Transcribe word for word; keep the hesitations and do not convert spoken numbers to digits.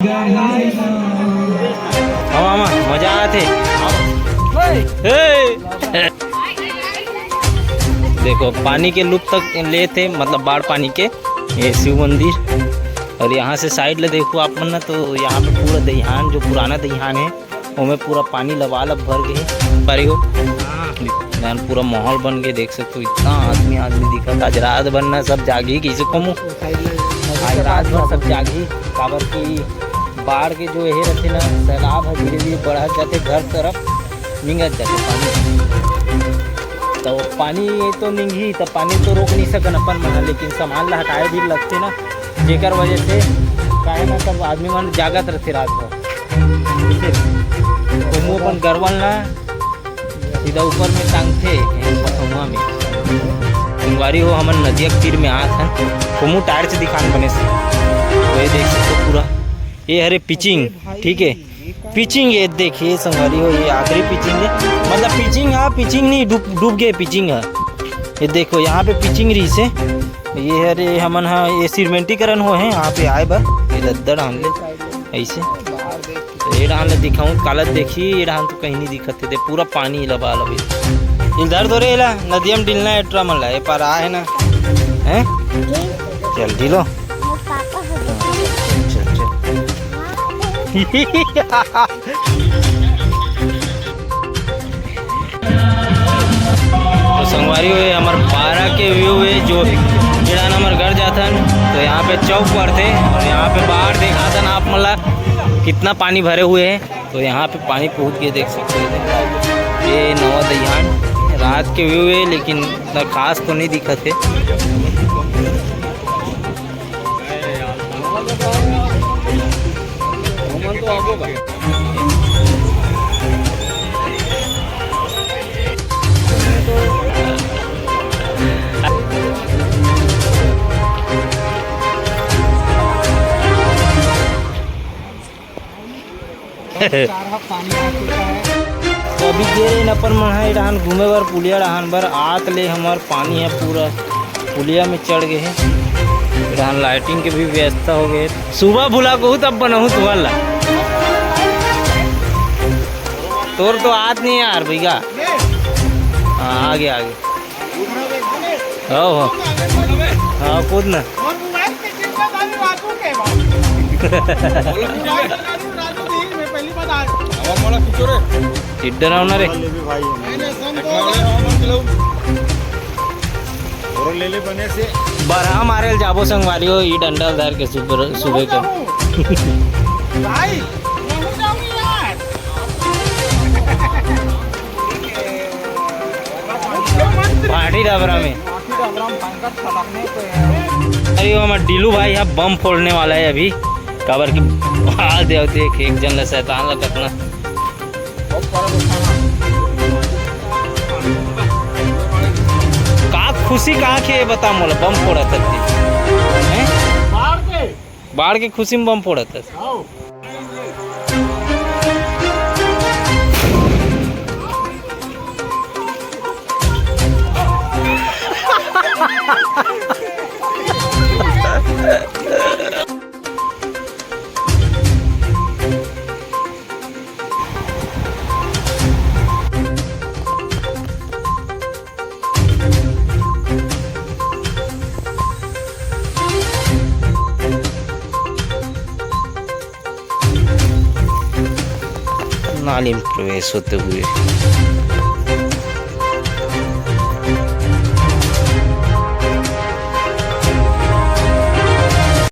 हवा, हवा, मजा आथे। हे। देखो, पानी के लुत्फ तक लेथे, मतलब बाढ़ पानी के, ये शिव मंदिर। और यहाँ से side ले देखो आप मन ना, तो यहाँ पे पूरा दइहान, जो पुराना दइहान है, ओमे पूरा पानी लबालब भर गे हे। बारी हो, यहाँ पूरा माहौल बन के देख सकते हो, इतना आदमी, आदमी दिखत। आज रात भर ना सब जागही, किसी को मुँह, आज रात भर सब जागही, काबर कि बाढ़ के जो ये रथे ना, सैलाब ह धीरे-धीरे बढ़त जाथे, घर तरफ निंगत जाथे पानी। तो पानी तो निंगही, तो पानी तो रोक नहीं सकन अपन मन, लेकिन सामान ला हटाए भी लगथे ना, जेकर वजह से काहे ना सब आदमी मन जागत रथे रात भर। ठीक है, तो मुँह अपन गरवल ना सीधा ऊपर में टांगथे, पथौवा में। संगवारी हो, हमन नदिया के तीर में आत हन। कुमू टायर से दिखान बने से। वही देख सकते हो पूरा। ये हरे पिचिंग, ठीक है, पिचिंग। ये देखिए संगवारी हो, ये आखिरी पिचिंग है, मतलब पिचिंग है, पिचिंग नहीं, डूब, डूब गए पिचिंग है। ये देखो, यहाँ पे पिचिंग रही से। ये हरे हमन हा, ये सीमेंटीकरण हो है, यहाँ पे आए बर ये दद्दड़ हम ले ऐसे। तो ये डाहन ले दिखाऊं, काला देखी, ये डाहन तो कहीं नहीं दिखत है, दे पूरा पानी लबा लबे। इधर तो रे ला, नदिया में डिलना है, ट्रा मन ला, ये पार आ है ना, हैं? चल डिलो। चल, चल। तो संगवारी हो, ये हमर बारा के view है, जो जेड़ा हमर घर जाथन, तो यहाँ पे चौक पड़थे और यहाँ पे बाहर देखाथन आप मन ला कितना पानी भरे हुए है। तो यहाँ पे पानी पहुँच गए, देख सकते हो, ये नवा दइहान रात के view है, लेकिन इतना खास तो नहीं दिखत है। तो अभी गे रहे अपन मन ह ए डहान घूमे बर, पुलिया डहान बर, आत ले हमर पानी ह पूरा पुलिया में चढ़ गए हे। ए डहान लाइटिंग के भी व्यवस्था हो गए। सुबह भुला कहू तब बनहू तुहर ला। तोर तो आत नहीं यार भैया। हाँ, आगे, आगे। हो, हो। हाँ, कूद ना। चिड्डा रहो ना रे। बरहा मारे ल जाबो संगवारी हो, ई डंडा ल धर के सुबह, सुबह के। भाई, पार्टी डबरा में। अरे, वो हमारा डीलू भाई यहाँ बम फोड़ने वाला है अभी, काबर की हाल दे देख, एक जन ला, शैतान ला कतना। का खुशी कहाँ के, ये बता मोला, बम फोड़त हस ते? हैं? बाढ़ के खुशी में बम फोड़त हस? नाली में प्रवेश होते हुए